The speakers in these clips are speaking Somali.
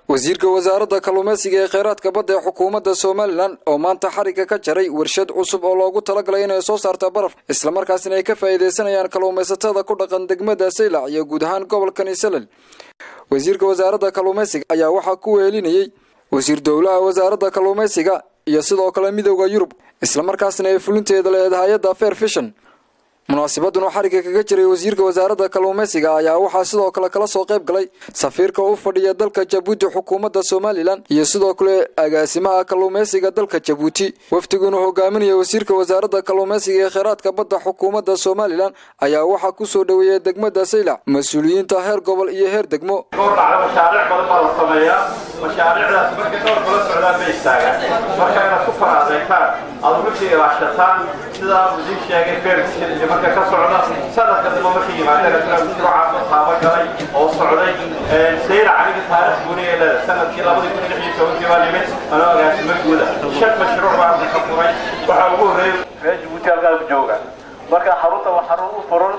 Wasiirka Wasaaradda Kalluumaysiga ee Kheyraadka Badda ee xukuumadda Somaliland oo maanta xarigga ka jaray warshad cusub oo loogu talagalay inay soo saarta baraf, islamarkaasina ay ka faa'iidaysanayaan kalluumaysatada ku dhaqan degmada Saylac iyo guud ahaan gobolkani Salal. Wasiirka Wasaaradda Kalluumaysiga ayaa waxaa ku wehelinayey wasiir dowlaha Wasaaradda Kalluumaysiga iyo sidoo kale Midowda Yurub, islamarkaasna ay fulinteeda laheed hay-adda Fair Fission. Munaasabaddan oo xarigga kaga jiray wasiirka Wasaaradda Kalluumaysiga ayaa waxaa sidoo kale kala soo qayb galay safiirka u fadhiya dalka Jabuuti xukuumadda Somaliland iyo sidoo kale agaasimaha kalluumaysiga dalka Jabuuti. Wafdiguna hogaaminaya wasiirka Wasaaradda Kalluumaysiga ee Kheyraadka Badda xukuumadda Somaliland ayaa waxaa kusoo dhoweeyay degmada Saylac mas-uuliyiinta heer gobol iyo heer degmo. Dhowr dhacda mashaariic badan baa la sameeyaa. Mashaariicdaas markay dhowr kula socdaan bay istaagaan. Marka inaad ku faraadaytaan, aad uga ilaashataan, sidaa uu idiin sheegay Ferguson iyo marka ka socda sanadka dambe markay yimaadeen mashruucaas oo taaba galay oo socday. Saylac aniga taariikh gooni ee leedahay. Sanadkii 2016-kii baa nimid anoo agaasimo guuda. Shan mashruuc baa hadda ka furay. Waxaa ugu horreeyay reer Jabuuti halkaa ku jooga. Marka xarunta waa xarun u furan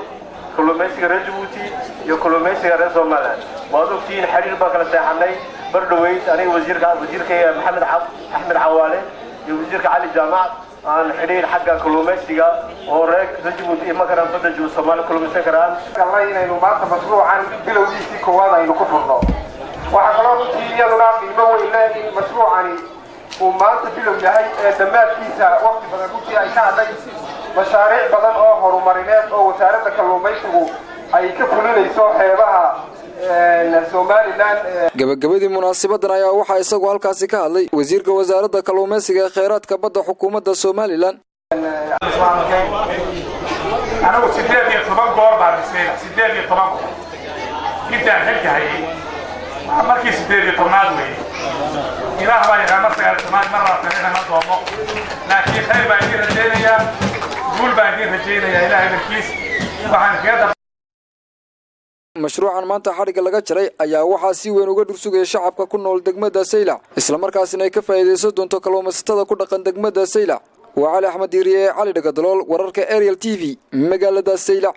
kalluumaysiga reer Jabuuti iyo kalluumaysiga reer Somaliland. Waad ogtihiin, xiriir baan kala seexanay bar dhoweyd, aniga wasiirka, wasiirkayga Maxamed Axmed Cawaale iyo wasiirka Cali Jaamac, aan xidhiir xagga kalluumaysiga oo reer Jabuuti iman karaan badda Soomaaliya, kalluumaysan karaan. Galnay inaynu maanta mashruucan bilowgiisii koowaad aynu ku furno. Waxaa kaloo runtii iyaduna qiimo weyn leh in mashruucani uu maanta bilow yahay ee dhammaadkiisa waqti badan runtii ay ka hadhay mashaariic badan oo horumarineed oo Wasaaradda Kalluumaysigu ay ka fulinayso xeebaha Somaliland. Gabagabadii munaasabadan ayaa waxaa isagu halkaasi ka hadlay wasiirka Wasaaradda Kalluumaysiga ee Kheyraadka Badda xukuumadda Somaliland. Anigu 18 goor baan dhisay, 18 goor intaan xilka hayay. Waa markii 18aad weeye. Ilaah baa yaqaan mar 19aad, mar labaatan ma doono, laakiin khayr baan idiin rajaynayaa, guul baan idiin rajaynayaa, Ilahay darkiis waxaan kaga Mashruucan maanta xadhigga laga jaray ayaa waxaa si weyn uga dhursugaya shacabka ku nool degmada Saylac, islamarkaasina ay ka faa'iidaysan doonto kalluumaysatada ku dhaqan degmada Saylac. Waa Cali Axmed Diiriye, Cali Dhagadalool, wararka Ariel TV, magaalada Saylac.